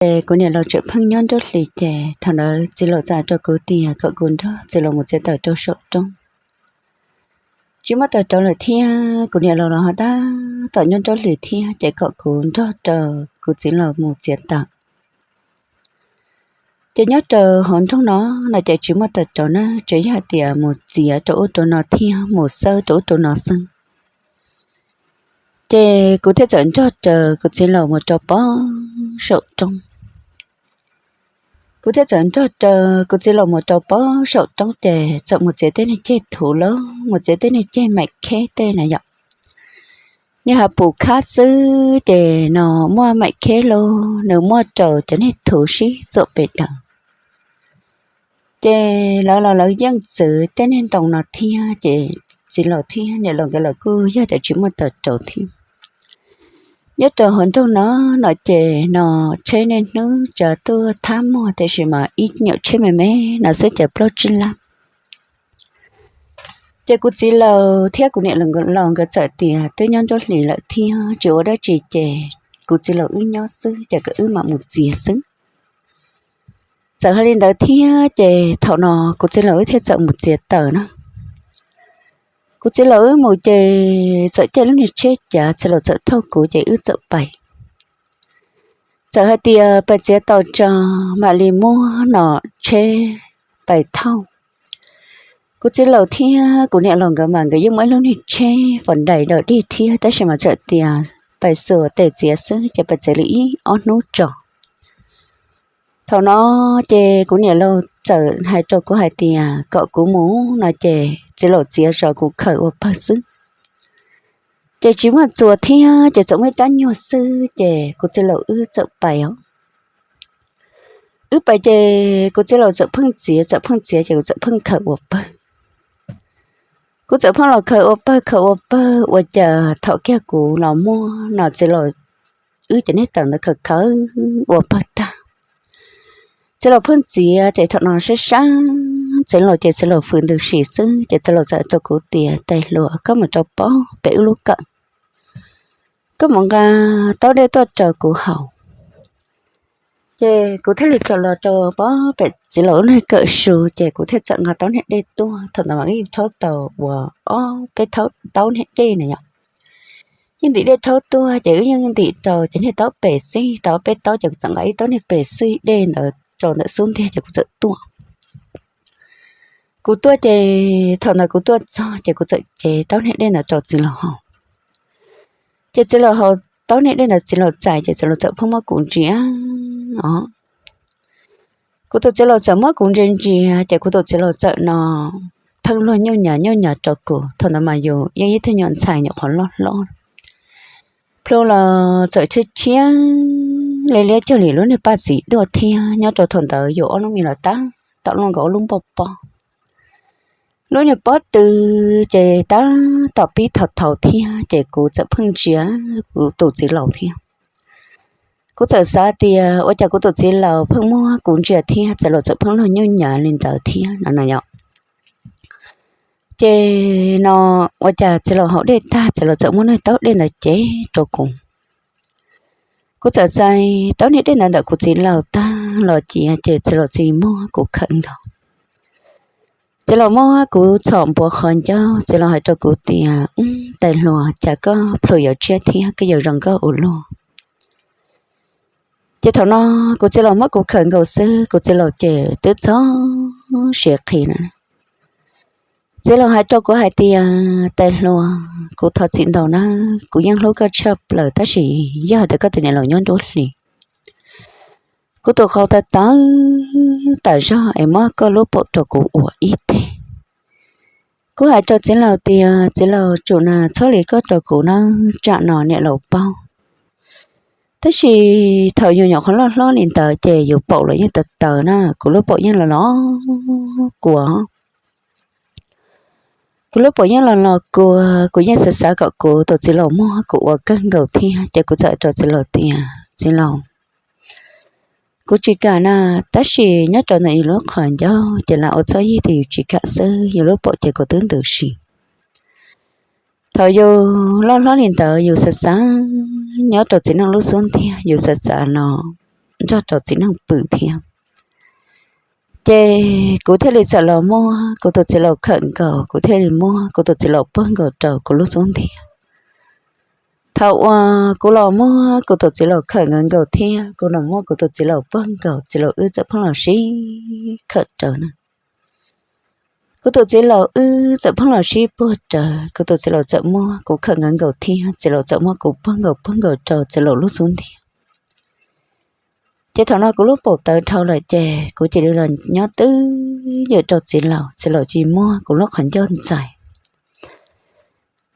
Ces kuv niam laus tseem pheej nyob nruab hlis, ces thaum ntawd txiv laus txawm hais rau kuv tias kom kuv nrog txiv laus mus txiav taws rau saum roob. Tsis muaj taws rauv lawm thiab, kuv niam laus los ho tab tom nyob nruab hlis thiab, ces kom kuv nrog rau kuv txiv laus mus txiav taws. Ces nyob rau hauv nroog no, no ces tsis muaj taws rauv na, tsuas yog hais tias mus txiav rau ub rau no thiab mus xawb rau ub rau no xwb. Ces kuv thiaj txawm nrog raws kuv txiv laus mus rau pem saum roob. Kuv thiaj txawm nrog raws kuv txiv laus mus rau pem saum roob, ces txawm mus txiav tej niag ceg thuv los mus txiav tej niag ceg maim kheb tej na yom. Niag hav pum khab xwb, ces no muaj maim kheb los nws muaj raws cov niag thuv sib txuam pem daws. Ces lawv los lawv yeej txwv tej niag ntoo no thiab, ces txiv laus thiab niam laus nkawd los kuj yog tias tsis muaj taws rauv thiab. Nyob rau hauv nroog no, no ces no tsheb niaj hnub tsav tuaj thab muag, tiam sis mas ib nyuam tsheb me me no xwb ces plaub tsib lab. Ces kuv txiv laus thiab kuv niam laus nkawd txawm tias twb nyob nruab hlis lawm thiab tsis ua dab tsi, ces kuv txiv laus wb nyob xwb ces kom wb mam mus txiav xwb. Txawm hais li ntawd thiab, ces thaum no kuv txiv laus wb thiaj txawm mus txiav taws na. Kuv txiv laus wb mus ces txawm caij lub niag tsheb cav, txiv laus txawm thauj kuv ces wb txawm pais. Txawm hais tias pais txiav taws tso mam li muab no tsheb pais thauj. Kuv txiv laus thiab kuv niam laus nkawd mas nkawd yeej muaj ib lub niag tsheb fas dais dog dig thiab, tab sis mas txawm tias pais xuas tes txiav xwb ces pais txiav li ib ob hnub tso. Thaum no ces kuv niam laus txawm hais rau kuv hais tias kom kuv mus no ces txiv laus txiav zov kuv khawm ua pawg xwb. Ces tsis muaj txuas thiab, ces txawm muaj ib rab nyuag xwb ces kuv txiv laus wb txawm pais os. Wb pais ces kuv txiv laus txawm pheej txiav txawm pheej txiav ces kuv txawm pheej khawm ua pawg. Kuv txawm pheej los khawm ua pawg khawm ua pawg ua cas thaum kiag kuv los muab no txiv laus wb cov niag taws ntawd khawm khawm ua pawg tag. Txiv laus pheej txiav ces thaum no sab sab txiv laus ces txiv laus fws ntws si xwb ces txiv laus txawm rau kuv tias, Tais hluas, koj mus rau pem wb lub kawm, koj mus nqa taub dej tuaj rau kuv haus. Ces kuv thiaj li txawm los rau pem txiv laus lub niag kawm su ces kuv thiaj txawm nqa taub niag dej tuaj. Thaum ntawd mas wb yeej rhaub tau uas ob peb taub niag dej na yom. Yeej ntim dej rhaub tuaj ces wb yeej ntim rau ces niag taub pem xwb, tau peb taub ces kuv txawm nqa ib taub niag pem xwb dej ntawd rau ntawm xub ntiag ces kuv txawm tuaj. Kuv tuaj ces thaum ntawd kuv tuaj txog ces kuv txawm cev taub niag dej ntawd rau txiv laus haus. Ces txiv laus haus taub niag dej ntawd txiv laus txais ces txiv laus txawm pheej muab kuv ntsia os. Kuv tus txiv laus txawm muab kuv ntsia ntsia ces kuv tus txiv laus txawm no pheej luag nyuj nyav nyuj nyav rau kuv. Thaum ntawd mas yus yeej ib tug nyuam ntxhais nyuam qhuav loj hlob, plhu los txawm tshiab tshiab liab liab cuag li lub niag paj txiv duaj thiab. Nyob rau thaum ntawd yus ob lub mis los tab tom luaj nkaus ob lub npauj pob. Lub niag pob tw ces tab tom pib thaum thaum thiab ces kuv txawm pheej ntsia kuv tus txiv laus thiab. Kuv txawm xav tias ua cas kuv tus txiv laus pheej muab kuv ntsia thiab txiv laus txawm pheej luag nyuj nyav li ntawd thiab no no yom. Ces no ua cas txiv laus haus dej tag txiv laus txawm muab niag taub dej ntawd cev rau kuv. Kuv txawm txais taub niag dej ntawd ntawm kuv txiv laus tag los cia ces txiv laus tsis muab kuv khawm nkaus. Txiv laus muab kuv txhom npuav qhov ncauj, txiv laus hais rau kuv tias, Tais hluas, cas koj plhu yuav tshiab thiab koj yuav zoo nkauj ua luaj. Ces thaum no kuv txiv laus muab kuv khawm nkaus xwb, kuv txiv laus ces twb txog siav qhi na. Txiv laus hais rau kuv hais tias, Tais hluas, kuv thov txim ntau na, kuv yeej hlub koj tshaj plaws tab sis yog hais tias koj tus niam laus nyob nruab hlis, kuv tus qau tawv tawv tas zog es muab koj lub paum rau kuv ua ib teg. Kuv hais rau txiv laus tias, Txiv laus, tsum na txhob li koj rau kuv na, tsam no niam laus paub. Tab sis thaum yus nyuam qhuav loj hlob li ntawd ces yus paum los yeej tawv tawv na, kuv lub paum yeej los los kua. Kuv lub paum yeej los los kua, kuv yeej xav xav kom kuv tus txiv laus muab kuv ua kawg nkaus thiab ces kuv txawm rau txiv laus tias, Txiv laus, kuv tsis kam na, tab sis nyob rau ntawm yus lub qhov ncauj ces lam ua txob yig tias yus tsis kam xwb, yus lub paum ces kuv twb ntws si. Thaum yus loj hlob li ntawd yus xav xav nyob rau txiv neej lub xub ntiag, yus xav xav no nrog rau txiv neej pw thiab. Ces kuv thiaj li txawm los muab kuv tus txiv laus khawm nkaus, kuv thiaj li muab kuv tus txiv laus puag nkaus rau kuv lub xub ntiag. Thaum uas kuv los muab kuv tus txiv laus khawm nkaus nkaus thiab kuv los muab kuv tus txiv laus puag nkaus, txiv laus wb txawm pheej los sib khawm raws na. Kuv tus txiv laus wb txawm pheej los sib puag raws, kuv tus txiv laus txawm muab kuv khawm nkaus nkaus thiab txiv laus txawm muab kuv puag nkaus puag nkaus rau txiv laus lub xub ntiag. Ces thaum no kuv lub paum tawv dhau lawm ces kuv cia li los nyob twj ywm rau txiv laus, txiv laus cia li muab kuv lub qhov ncauj ntxais.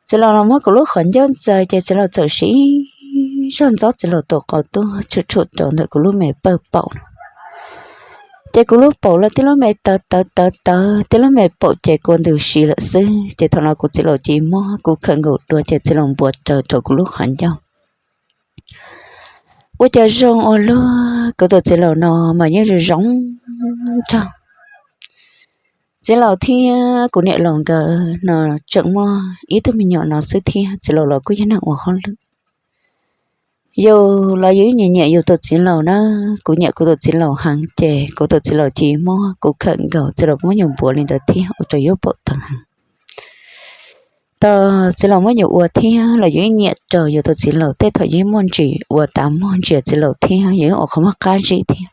Txiv laus los muab kuv lub qhov ncauj ntxais ces txiv laus txawm siv zog ntxob txiv laus tus qau tuaj tshum tshum rau ntawm kuv lub me pawg paum no. Ces kuv lub paum los tib lub me tawv tawv tawv tawv, tib lub me paum ces kua ntws si lawm xwb. Ces thaum no kuv txiv laus cia li muab kuv khawm nkaus dua ces txiv laus npuav raws rau kuv lub qhov ncauj. Ua cas zoo ua luaj, kuv tus txiv laus no mas yeej zoo zoo nraug. Txiv laus thiab kuv niam laus nkawd no tseem muaj ib tug me nyuam no xwb thiab, txiv laus los kuj yog neeg ua hauj lwm. Yus los yus nyiam nyiam yus tus txiv laus na, kuv nyiam kuv tus txiv laus heev ces kuv tus txiv laus cia li muab kuv khawm nkaus, txiv laus muab yus npuav li ntawd thiab ua rau yus paum tawv heev. Tos txiv laus muab yus ua thiab los yus yeej nyiam rau yus tus txiv laus, tej thaum yus yeej muaj ntsis ua tas muag ntsia txiv laus thiab yus yeej ua qhov muag qab zib thiab.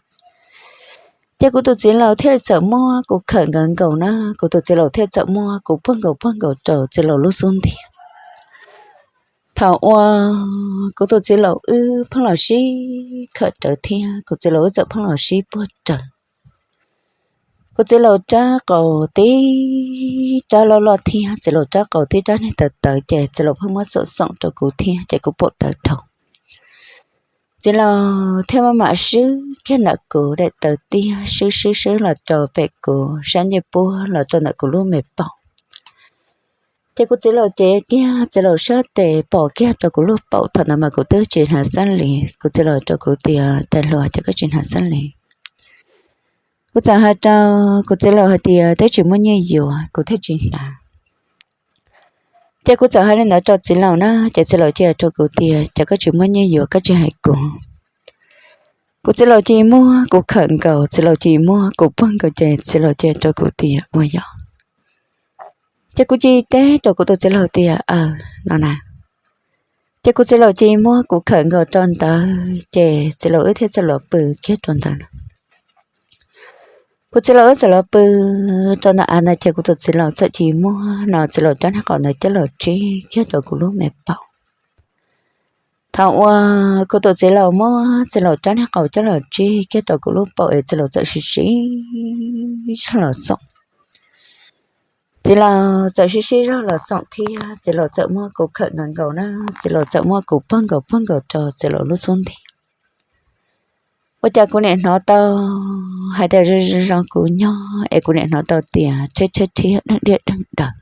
Ces kuv tus txiv laus thiaj li txawm muab kuv khawm nkaus nkaus na, kuv tus txiv laus thiaj txawm muab kuv puag nkaus puag nkaus rau txiv laus lub xub ntiag. Thaum uas kuv tus txiv laus wb pheej los sib khawm rawv thiab kuv txiv laus wb txawm pheej los sib puag rawv. Kuv txiv laus rab qau tib rab loj loj thiab txiv laus rab qau tib rab niag tawv tawv ces txiv laus pheej muab xoom xoom rau kuv thiab ces kuv paum tawv dhau. Txiv laus thiaj maj mam swb kiag ntawm kuv daim taw tiag, swb swb swb los rau pem kuv sab ncej puab los rau ntawm kuv lub me paum. Ces kuv txiv laus cev kiag txiv laus sab tes pom kiag rau kuv lub paum, thaum ntawd mas kuv twb tsis hnav xab lis. Kuv txiv laus rau kuv tias, tais hluas, cas koj tsis hnav xab lis? Kuv txawm hais rau kuv txiv laus hais tias, twb tsis muaj nyiaj yuav kuv thiaj tsis hnav. Ces kuv txawm hais li ntawd rau txiv laus na, ces txiv laus cia li rau kuv tias, cas koj tsis muaj nyiaj yuav koj tsis hais kuv? Kuv txiv laus cia li muab kuv khawm nkaus, txiv laus cia li muab kuv puag nkaus ces txiv laus cia li rau kuv tias, ua yog. Ces kuv cia li teb rau kuv tus txiv laus tias, aws no na. Ces kuv txiv laus cia li muab kuv khawm nkaus rau ntawd ces txiv laus wb thiaj txawm los pw kiag rau ntawd. Kuv txiv laus wb txawm los pw rau ntawm av ntawd ces kuv tus txiv laus txawm cia li muab no txiv laus rab niag qau ntawd coj los tsib kiag rau kuv lub me paum. Thaum uas kuv tus txiv laus muab txiv laus rab niag qau coj los tsib kiag rau kuv lub paum es txiv laus txawm sib sib zog los xoom. Txiv laus txawm sib sib zog los xoom thiab txiv laus txawm muab kuv khawm nkaus nkaus na, txiv laus txawm muab kuv puag nkaus puag nkaus rau txiv laus lub xub ntiag. Ua cas kuv niam hnov tau hais tias zoo zoo kuv nyob es kuv niam hnov tau tias rheb rheb rhiab dheej diaj dheej daws.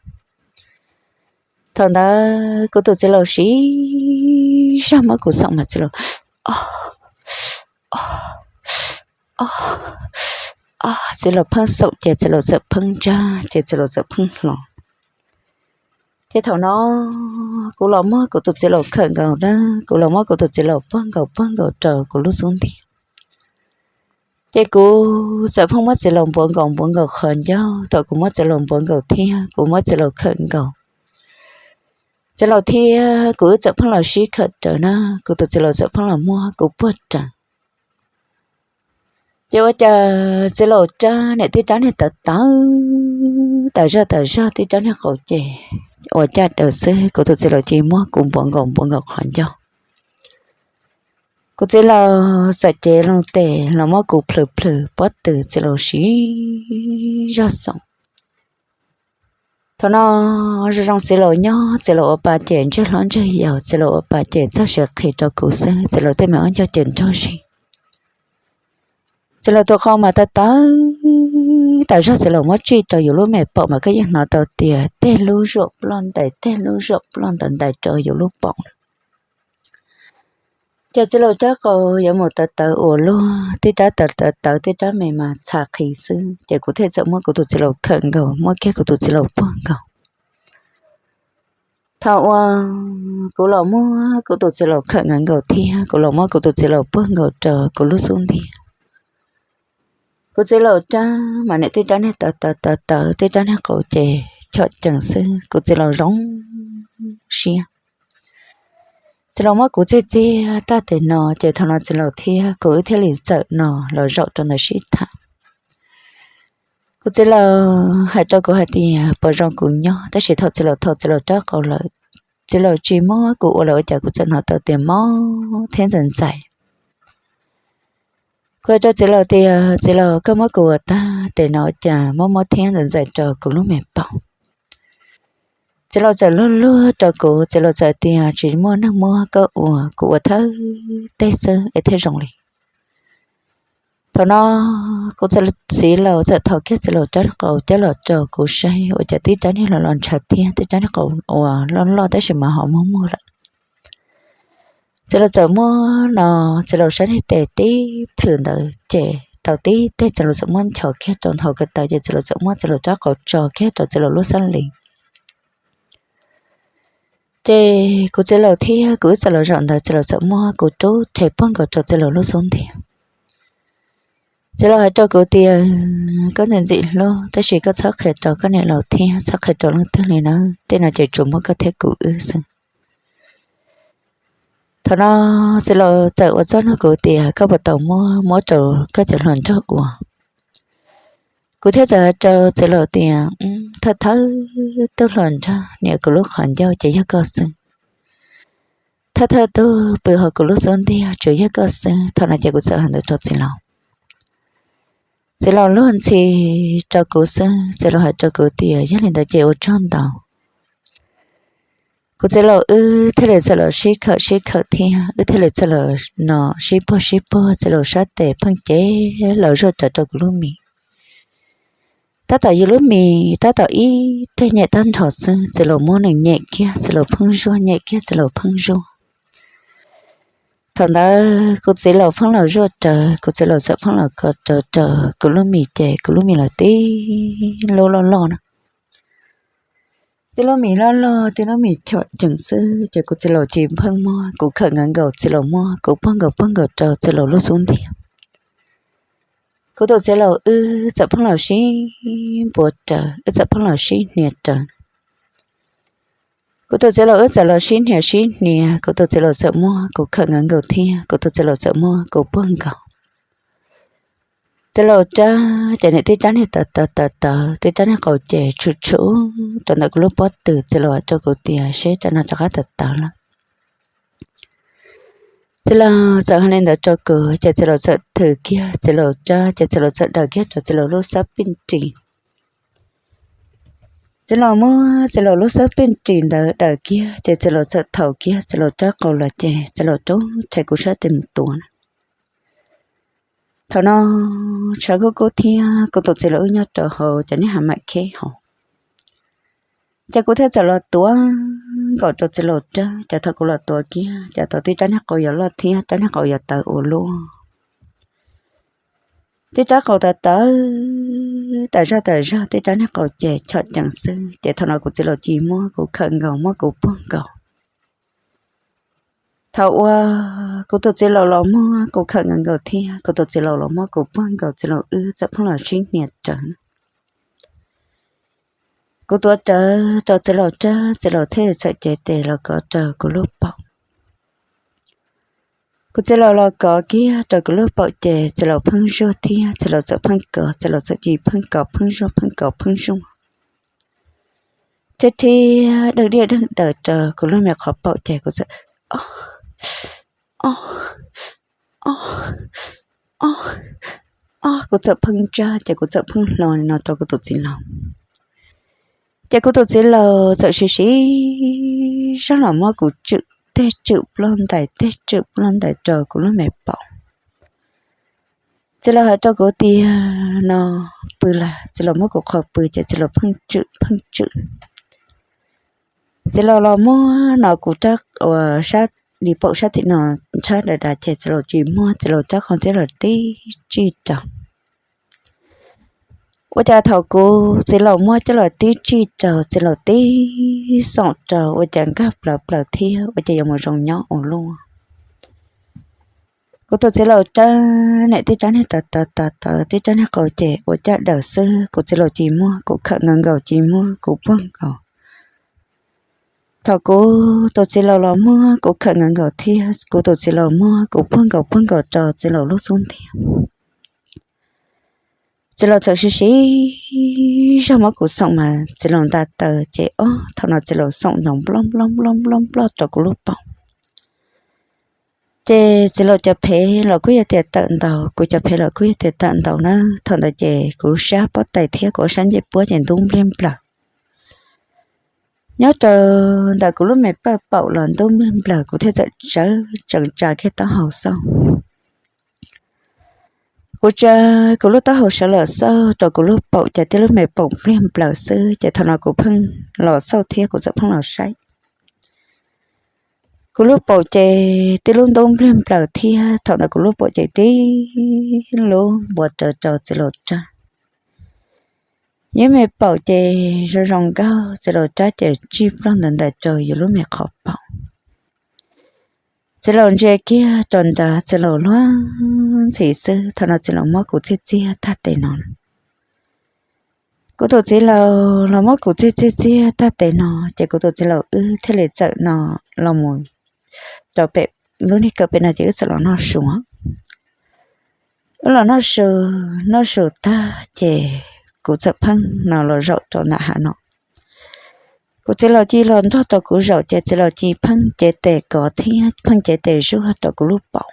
Thaum ntawd kuv tus txiv laus sib zog muab kuv xoom mas txiv laus, o, o, o, o, txiv laus pheej xoom ces txiv laus txawm pheej ntsaj ces txiv laus txawm pheej hlo. Ces thaum no kuv los muab kuv tus txiv laus khawm nkaus na, kuv los muab kuv tus txiv laus puag nkaus puag nkaus rau kuv lub xub ntiag. Ces kuv txawm pheej muab txiv laus npuav nkaus npuav nkaus qhov ncauj, thaum kuv muab txiv laus npuav nkaus thiab kuv muab txiv laus khawm nkaus, txiv laus thiab kuv wb txawm pheej los sib khawm raws na, kuv tus txiv laus txawm pheej los muab kuv puag raws. Ces ua cas txiv laus rab niag tib rab niag tawv tawv, tawv zog tawv zog tib rab niag qau ces ua caj daws xwb kuv tus txiv laus cia li muab kuv npuav nkaus npuav nkaus qhov ncauj. Kuv txiv laus txawm cev loo tes los muab kuv plhws plhws pob tw, txiv laus sib zog xoom. Thaum no zoo zoo txiv laus nyob, txiv laus ua pa ces ntsej hlob ntsej yau, txiv laus ua pa ces txog siav qhi rau kuv xwb, txiv laus tej me ob ncog ces nrog zis. Txiv laus tus qau mas tawv tawv, tawv zog txiv laus muab tsij rau yus lub me paum mas koj yeej hnov tau tias tej lub zuam ploj ntais tej lub zuam ploj ntais ntais rau yus lub paum. Ces txiv laus rab qau yuav mus tawv tawv ua luaj, tib rab tawv tawv tawv tib rab me mas txha qhi xwb, ces kuv thiaj txawm muab kuv tus txiv laus khawm nkaus, muab kiag kuv tus txiv laus puag nkaus. Thaum uas kuv los muab kuv tus txiv laus khawm nkaus thiab kuv los muab kuv tus txiv laus puag nkaus rau kuv lub xub ntiag, kuv txiv laus rab mas niam tib rab niag tawv tawv tawv tawv, tib rab niag qau ces chom cees xwb, kuv txiv laus zoo siab. Txiv laus muab kuv txiag txiag tag tes no ces thaum no txiv laus thiab kuv wb thiaj li txawm no los zaum rau ntawm sib tham. Kuv txiv laus hais rau kuv hais tias puas zoo kuv nyob, tab sis thaum txiv laus thau txiv laus rab qau lawm, txiv laus tsis muab kuv ua lawm ua cas kuv txawm hnov tau tias mob thiab ntxaim ntxaim. Kuv hais rau txiv laus tias txiv laus, koj muab kuv ua tag tes no ua cas mob mob thiab ntxaim ntxaim rau kuv lub me paum. Txiv laus txawm luag luag rau kuv, txiv laus txawm tias tsis muaj neeg muab koj ua, kuv ua thawj teg xwb es thiaj zoo li. Thaum no kuv txiv laus txawm thau kiag txiv laus rab qau coj los rau kuv saib ua cas tib rab niag los los ntshav thiab tib rab niag qau uas loj loj tab sis mas ho muag muag lawm. Txiv laus txawm muab no, txiv laus sab niag tes tib plhws ntawd ces tau tib teg, txiv laus txawm muab nchos kiag rau nthav ko taw ces txiv laus txawm muab txiv laus rab qau tso kiag rau txiv laus lub xab li. Ces kuv txiv laus thiab kuv wb txawm los zaum ntawd, txiv laus txawm muab kuv rub rhe puag nkaus rau txiv laus lub xub ntiag. Txiv laus hais rau kuv tias koj ntxim ntxim hlub tab sis koj txhob qhia rau koj niam laus thiab txhob qhia rau leej twg li na, tej no ces tsuas muaj koj thiab kuv wb xwb. Thaum no txiv laus txawm ua txuj nug kuv tias koj puas tau muab muab rau koj cov hluas nraug ua. Kuv thiaj txawm hais rau txiv laus tias thawj thawj tug hluas nraug nias kuv lub qhov ncauj ces yog koj xwb. Thawj thawj tug pw hauv kuv lub xub ntiag tsuas yog koj xwb. Thaum no ces kuv txawm hais ntawd rau txiv laus. Txiv laus luag ntxhi rau kuv xwb, txiv laus hais rau kuv tias yog li ntawd ces ua tsaug ntau. Kuv txiv laus wb thiaj li txawm los sib khawm sib khawm thiab wb thiaj li txawm los no sib puag sib puag, txiv laus sab tes pheej cev los zuaj rawv rau kuv lub mis. Tab tom yus lub mis tab tom ib teg nyem tag nrho xwb, txiv laus muab nws nyem kiag, txiv laus pheej zuaj, nyem kiag txiv laus pheej zuaj. Thaum ntawd kuv txiv laus pheej los zuaj rawv, kuv txiv laus txawm pheej los ko rawv rau kuv lub mis ces kuv lub mis los tib lub loj loj na. Tib lub mis loj loj, tib lub mis chom cees xwb ces kuv txiv laus tsis pheej muab kuv khawm nkaus nkaus, txiv laus muab kuv puag nkaus puag nkaus rau txiv laus lub xub ntiag. Kuv tus txiv laus wb txawm pheej los sib npuav rawv, wb txawm pheej los sib hnia rawv. Kuv tus txiv laus wb txawm los sib hnia sib hnia, kuv tus txiv laus txawm muab kuv khawm nkaus nkaus thiab kuv tus txiv laus txawm muab kuv puag nkaus. Txiv laus rab ces niam tib rab niag tawv tawv tawv tawv, tib rab niag qau ces tshwm tshwm rau ntawm kuv lub pob tw. Txiv laus hais rau kuv tias seb rab no rov qab tawv tawv lawm. Txiv laus txawm hais li ntawd rau kuv ces txiv laus txawm thws kiag txiv laus rab ces txiv laus txawm daws kiag rau txiv laus lub xab pij ris. Txiv laus muab txiv laus lub xab pij ris ntawd daws kiag ces txiv laus txawm thau kiag txiv laus rab qau los ces txiv laus rub rhe kuv sab tes mus tuav na. Thaum no tshav kub kub thiab kuv tus txiv laus wb nyob rau hauv cov niag hav mam kheb hauv. Ces kuv thiaj txawm los tuav nkaus rau txiv laus rab, ces thaum kuv los tuav kiag ces tau tib rab niag qau yuav loj thiab rab niag qau yuav tawv ua luaj. Tib rab qau tawv tawv tas zog tas zog, tib rab niag qau ces chom cees xwb. Ces thaum no kuv txiv laus cia li muab kuv khawm nkaus muab kuv puag nkaus. Thaum uas kuv tus txiv laus los muab kuv khawm nkaus nkaus thiab kuv tus txiv laus los muab kuv puag nkaus, txiv laus wb txawm pheej los sib hnia rawv. Kuv tuav rawv rau txiv laus rab, txiv laus thiaj txawm cev tes los kov rau kuv lub paum. Kuv txiv laus los kov kiag rau kuv lub paum ces txiv laus pheej zuag thiab txiv laus txawm pheej kov, txiv laus txawm cia li pheej kov pheej zuag pheej kov pheej zuag. Thiab thiab deeg diaj deeg daws rau kuv lub me qhov paum ces kuv txawm o o o o o, kuv txawm pheej ntsaj ces kuv txawm pheej hlo li no rau kuv tus txiv laus. Ces kuv tus txiv laus txawm siv siv zog los muab kuv tswm tej tswm ploj ntais tej tswm ploj ntais rau kuv lub me paum. Txiv laus hais rau kuv tias no pw lawm, txiv laus muab kuv qhau pw ces txiv laus pheej tswm pheej tswm. Txiv laus los muab no kuv rab uas sab li paum sab tim no ntshab dav dav ces txiv laus tsis muab, txiv laus rab qau thiab los tib tsij rau. Ua cas thaum kuv txiv laus muab coj los tib tsij rau, txiv laus tib xoom rau ua cas nkag plaws plaws thiab ua cas yuav mus zoo nyob ua luaj. Kuv tus txiv laus rab niag tib rab niag tawv tawv tawv tawv, tib rab niag qau ces ua caj daws xwb, kuv txiv laus cia li muab kuv khawm nkaus nkaus, cia li muab kuv puag nkaus. Thaum kuv tus txiv laus los muab kuv khawm nkaus nkaus thiab kuv tus txiv laus muab kuv puag nkaus puag nkaus rau txiv laus lub xub ntiag, txiv laus txawm sib sib zog muab kuv xoom mas txiv laus nta taw ces ob thaum no txiv laus xoom nrov nploj nploj nploj nploj nploj rau kuv lub paum. Ces txiv laus cov phev los kuj yog tias tawm ntaus, kuv cov phev los kuj yog tias tawm ntaus na. Thaum ntawd ces kuv lub sab pob tais thiab kuv lub sab ncej puab ces ntub npliag nplaws. Nyob rau ntawm kuv lub me pawj paum los ntub npliag nplaws, kuv thiaj txawm tsawv tsees tsa kiag taub hau xauj. Kuv tsa kuv lub taub hau sawv los xauj rau kuv lub paum ces tib lub me paum npliag nplaws xwb, ces thaum no kuv pheej los xauj thiab kuv txawm pheej los saib. Kuv lub paum ces tib lub ntub npliag nplaws thiab thaum ntawd kuv lub paum ces tib lub npua rawv rau txiv laus rab. Yog me paum ces zoo zoo nkauj, txiv laus rab ces tsij ploj ntawd ntais rau yus lub me qhov paum. Txiv laus ntsia kiag rau ntawd txiv laus luag ntxhi xwb, thaum no txiv laus muab kuv txiag txiag tag tes no. Kuv tus txiv laus los muab kuv txiag txiag txiag tag tes no, ces kuv tus txiv laus wb thiaj li txawm no los mus rau pem lub niag kawm pem no ces wb txawm los noj su. Wb los noj su, noj su tag ces kuv txawm pheej no los zaum rau nram hav no. Kuv txiv laus cia li los nrog rau kuv zaum ces txiv laus cia li pheej cev tes kov thiab pheej cev tes zuaj rau kuv lub paum.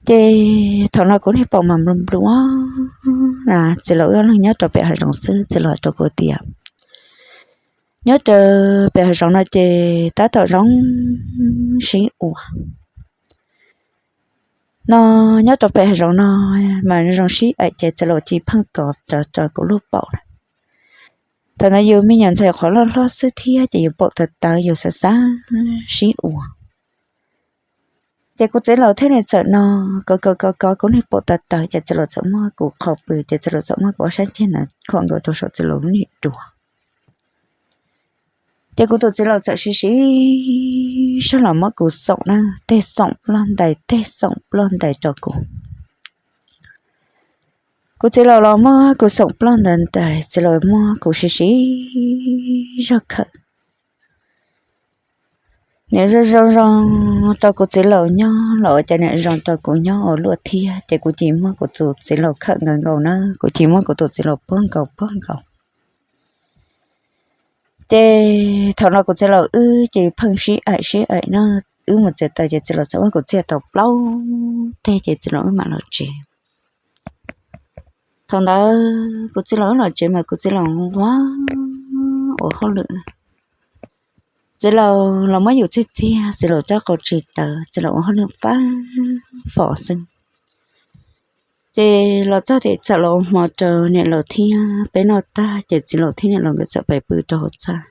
Ces thaum no kuv niag paum mas nplua nplua na, txiv laus wb ob leeg nyob rau pem hav zoov xwb, txiv laus hais rau kuv tias nyob rau pem hav zoov no ces tab tom zoo sib ua no, nyob rau pem hav zoov no mas zoo sib aim ces txiv laus cia li pheej kov rawv rau kuv lub paum na. Thaum ntawd yus me nyuam ntxhais qhuav loj hlob xwb thiab ces yus paum tawv tawv yus xav xav sib ua. Ces kuv txiv laus thiaj li txawm no kov kov kov kov kuv niag paum tawv tawv ces txiv laus txawm muab kuv qho pw ces txiv laus txawm muab kuv ob sab ceg ntawd khuam nkaus rau saum txiv laus lub niag duav. Ces kuv tus txiv laus txawm sib sib zog los muab kuv xoom na, tej xoom ploj ntais tej xoom ploj ntais rau kuv. Kuv txiv laus los muab kuv xoom ploj ntawd ntais, txiv laus muab kuv sib sib zog khawm. Niam zoo zoo zoo rau kuv txiv laus nyob los ua cas niam zoo rau kuv nyob ua luaj thiab, ces kuv cia li muab kuv tus txiv laus khawm nkaus nkaus na, kuv cia li muab kuv tus txiv laus puag nkaus puag nkaus. Ces thaum no kuv txiv laus wb ces pheej sib aim sib aim na, wb mus txiav taws ces txiv laus txawm muab kuv txiaj tau plaub teg ces txiv laus wb mam los tsev. Thaum ntawd kuv txiv laus wb los tsev mas kuv txiv laus nquag ua hauj lwm na. Txiv laus los muab yus txiag txiag, txiv laus rab qau tsis tawv, txiv laus ua hauj lwm fab fo xwb. Ces los txog ces txawm los ua hmo rau niam laus thiab peb noj tag ces txiv laus thiab niam laus nkawd txawm pais pw rau hauv txaj.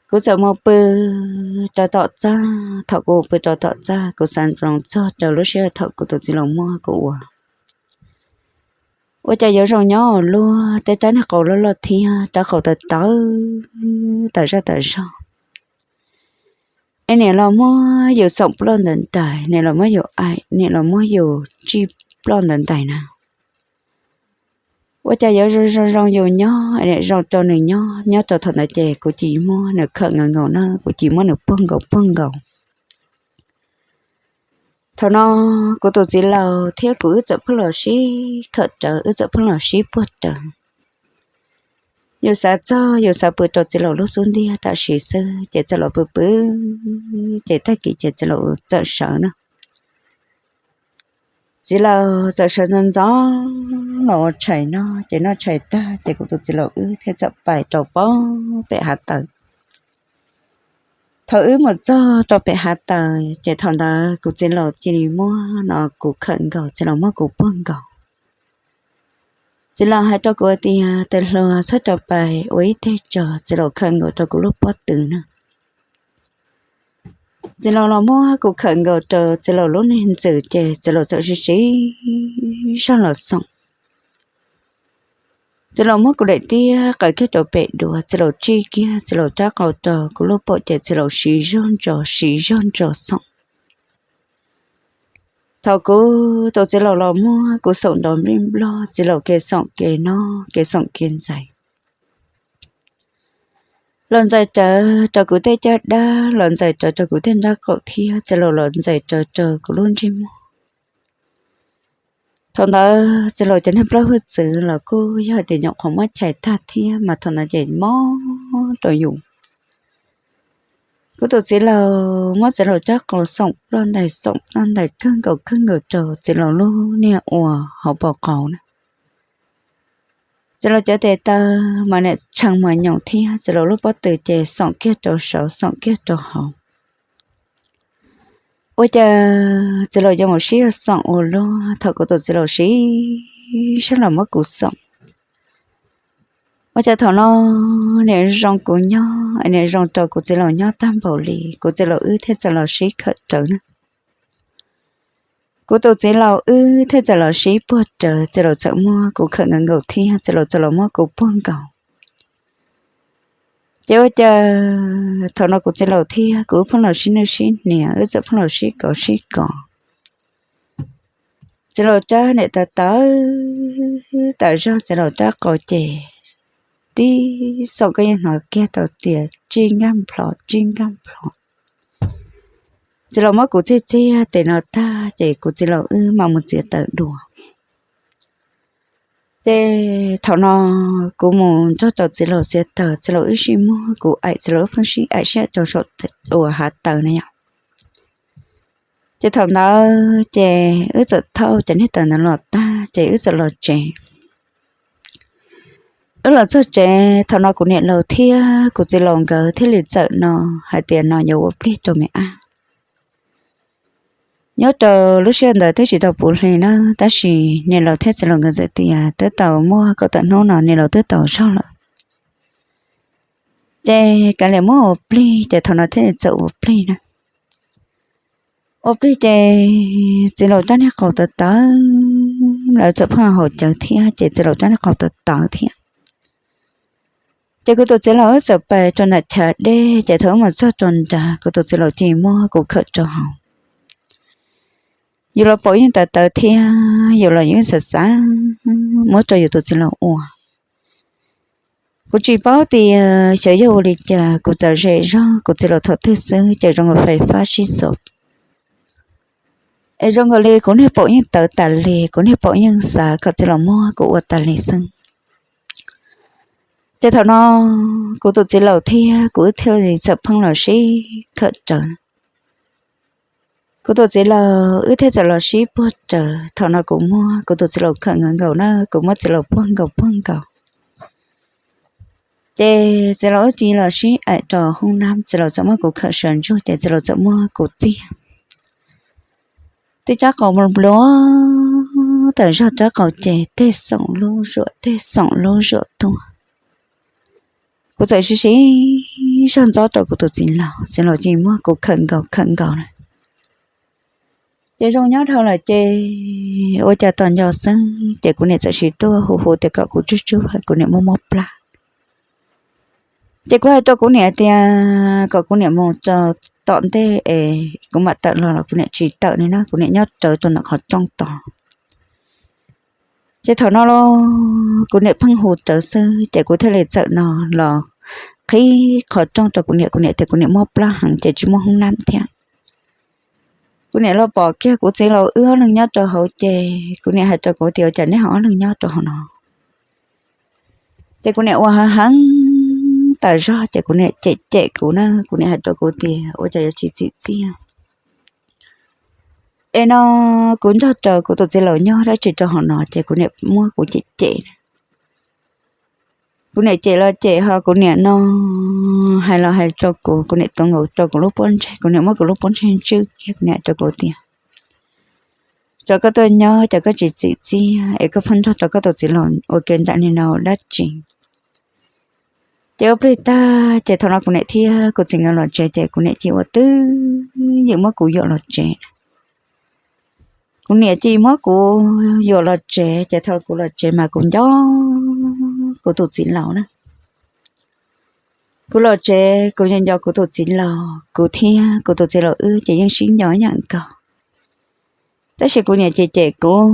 Kuv txawm mus pw rau tom txaj, thaum kuv mus pw rau tom txaj kuv xav ntsoov txog rau lub sij hawm thaum kuv tus txiv laus muab kuv ua ua cas yuav zoo nyob ua luaj, tej rab niag qau loj loj thiab rab qau tawv tawv, tawv zaj tawv zog. Es niam los muab yus xoom ploj ntawd ntais, niam los muab yus aim, niam los muab yus tsij ploj ntawd ntais na. Ua cas yuav zoo zoo zoo yus nyob, niam zoo rau nws nyob, nyob rau thaum ntawd ces kuv cia li muab nws khawm nkaus nkaus na, kuv cia li muab nws puag nkaus puag nkaus. Thaum no kuv tus txiv laus thiab kuv wb txawm pheej los sib khawm rawv, wb txawm pheej los sib puag rawv. Yus xav txog yus xav pw rau txiv laus lub xub ntiag tam sim xwb ces txiv laus pw pw, ces tag kis ces txiv laus txawm sawv na. Txiv laus txawm sawv ntxov ntxov los ua tshais noj, ces noj tshais tag ces kuv tus txiv laus wb thiaj txawm pais rau pem hav taws. Thaum wb mus txog rau pem hav taws ces thaum ntawd kuv txiv laus cia li muab no kuv khawm nkaus, txiv laus muab kuv puag nkaus. Txiv laus hais rau kuv tias, tais hluas, txhob rau pais ua ib teg tso, txiv laus khawm nkaus rau kuv lub pob tw na. Txiv laus los muab kuv khawm nkaus rau txiv laus lub niag ntxwm ces txiv laus txawm sib sib zog los xoom. Txiv laus muab kuv daim tiab qaws kiag rau pem duav, txiv laus tsij kiag txiv laus rab qau rau kuv lub paum ces txiv laus sib zog ntso sib zog ntso xoom. Thaum kuv tus txiv laus los muab kuv xoom nrov nplij nplog, txiv laus kev xoom kev noj kev xoom kev ntxais, los ntxais rawv rau kuv tej caj dab, los ntxais rawv rau kuv tej nrab qaum thiab txiv laus los ntxais rawv rau kuv lub ntsej muag. Thaum ntawd txiv laus cov niag plaub hwj txwv los kuj yog tias nyuam qhuav muab chais tag thiab mas thaum ntawd ces mob rau yus. Kuv tus txiv laus muab txiv laus rab qau xoom ploj ntais xoom ploj ntais kawg nkaus kawg nkaus rau txiv laus lub niag uas hauv paus qau na. Txiv laus cov tes taw mas niam tshee mas nyoos thiab txiv laus lub pob tw ces xoom kiag rau saud xoom kiag rau hauv. Ua cas txiv laus yuav mus sib xoom ua luaj thaum kuv tus txiv laus sib sab los muab kuv xoom. Ua cas thaum no niam zoo kuv nyob, niam zoo rau kuv txiv laus nyob tag npaum li, kuv txiv laus wb thiaj txawm los sib khawm rawv na. Kuv tus txiv laus wb thiaj txawm los sib puag rawv, txiv laus txawm muab kuv khawm nkaus nkaus thiab txiv laus txawm los muab kuv puag nkaus. Ces ua cas thaum no kuv txiv laus thiab kuv wb pheej los sib nwj sib hniav, wb txawm pheej los sib kov sib kov. Txiv laus rab niam tawv tawv tas zog, txiv laus rab qau ces tib xoom koj yeej hnov kiag tau tias tsij nkaj nplho tsij nkaj nplho. Txiv laus muab kuv txiag txiag tes no tag ces kuv txiv laus wb mam mus txiav taws dua. Ces thaum no kuv mus nrog rau txiv laus txiav taws, txiv laus wb sib muab kuv aim, txiv laus wb pheej sib aim sib aim rau saum uas hav taws na yom. Ces thaum ntawd ces wb txawm thauj cov niag taws ntawd los tag ces wb txawm los tsev. Wb los txog tsev thaum no kuv niam laus thiab kuv txiv laus nkawd thiaj li txawm no hais tias no yuav ua plig rau me ab. Nyob rau lub sij hawm ntawd twb tsis tau puv hli na, tab sis niam laus thiab txiv laus nkawd txawm tias twb tau muaj kaum tawm hnub no niam laus twb tau zog lawm, ces kav liam muab ua plig, ces thaum no thiaj li txawm ua plig na. Ua plig ces txiv laus rab niag qau tawv tawv, lawv txawm pheej haus cawv thiab ces txiv laus rab niag qau tawv tawv thiab. Ces kuv tus txiv laus wb txawm pais rau nram chav dej, ces thaum wb mus txog rau nrad kuv tus txiv laus cia li muab kuv khawm rau hauv. Yus los paum yeej tawv tawv thiab yus los yeej xav xav muab rau yus tus txiv laus ua. Kuv tsis paub tias xyov yog ua li cas kuv txawm zem zog kuv txiv laus thaum twg xwb ces zoo nkaus fais fab sib xos, es zoo nkaus li kuv niag paum yeej tawv tas li, kuv niag paum yeej xav kom txiv laus muab kuv ua tas li xwb. Ces thaum no kuv tus txiv laus thiab kuv wb thiaj li txawm pheej los sib khawm rawv. Kuv tus txiv laus wb thiaj txawm los sib puag rawv, thaum no kuv muab kuv tus txiv laus khawm nkaus nkaus na, kuv muab txiv laus puag nkaus puag nkaus. Ces txiv laus wb cia li los sib aim rau hoob nab, txiv laus txawm muab kuv khawm sawv ntsug ces txiv laus txawm muab kuv txiag. Tib rab qau nplua nplua tas zog, rab qau ces tej xoom lub zuam tej xoom lub zuam tuaj. Kuv txawm sib sib zog ntxob rau kuv tus txiv laus, txiv laus cia li muab kuv khawm nkaus khawm nkaus na. Ces zoo nyob dhau lawm ces ua cas tos nco xwb ces kuv niam txawm sib tuaj hu hu tias kom kuv tsug tsug, kuv niam muaj mob plab. Ces kuv hais rau kuv niam tias kom kuv niam mus rau tom ntej es kuv mam tawm los los kuv niam tsis tawm li na, kuv niam nyob rawv rau ntawm qhov rooj tos. Ces thaum no los kuv niam pheej hu rawv xwb ces kuv thiaj li txawm no los qhib qhov rooj rau kuv niam, kuv niam tias kuv niam mob plab heev ces tsis muaj hoob nab thiab. Kuv niam los pom kiag kuv txiv laus wb ob leeg nyob rau hauv ces kuv niam hais rau kuv tias ua cas neb ho ob leeg nyob rau hauv no. Ces kuv niam ua hav heev tas zog ces kuv niam cem cem kuv na, kuv niam hais rau kuv tias ua cas yuav tsis txim txiaj. Es no kuv nrog rau kuv tus txiv laus nyob dab tsi rau hauv no ces kuv niam muab kuv cem cem. Kuv niam cem los cem ho kuv niam no hais los hais rau kuv, kuv niam tuav nkaus rau kuv lub pob ntseg, kuv niam muab kuv lub pob ntseg ntswj kiag, kuv niam hais rau kuv tias, cov koj tuaj nyob ces koj tsis txim txiaj es koj pheej nrog rau koj tus txiv laus ua ke nram ni no dab tsi. Ces ua plig tag ces thaum no kuv niam thiab kuv txiv nkawd los tsev ces kuv niam cia ua twj ywm muab kuv yuam los tsev. Kuv niam cia muab kuv yuam los tsev ces thaum kuv los tsev mas kuv nco kuv tus txiv laus na. Kuv los tsev kuv nco nco kuv tus txiv laus, kuv thiab kuv tus txiv laus wb ces yeej sib nco ib yam nkaus. Tab sis kuv niam cem cem kuv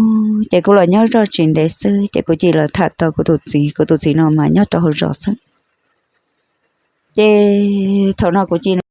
ces kuv los nyob zoj tsis ntev xwb ces kuv cia li los tham tau kuv tus txiv, kuv tus txiv no mas nyob rau hauv zos xwb. Ces thaum no kuv cia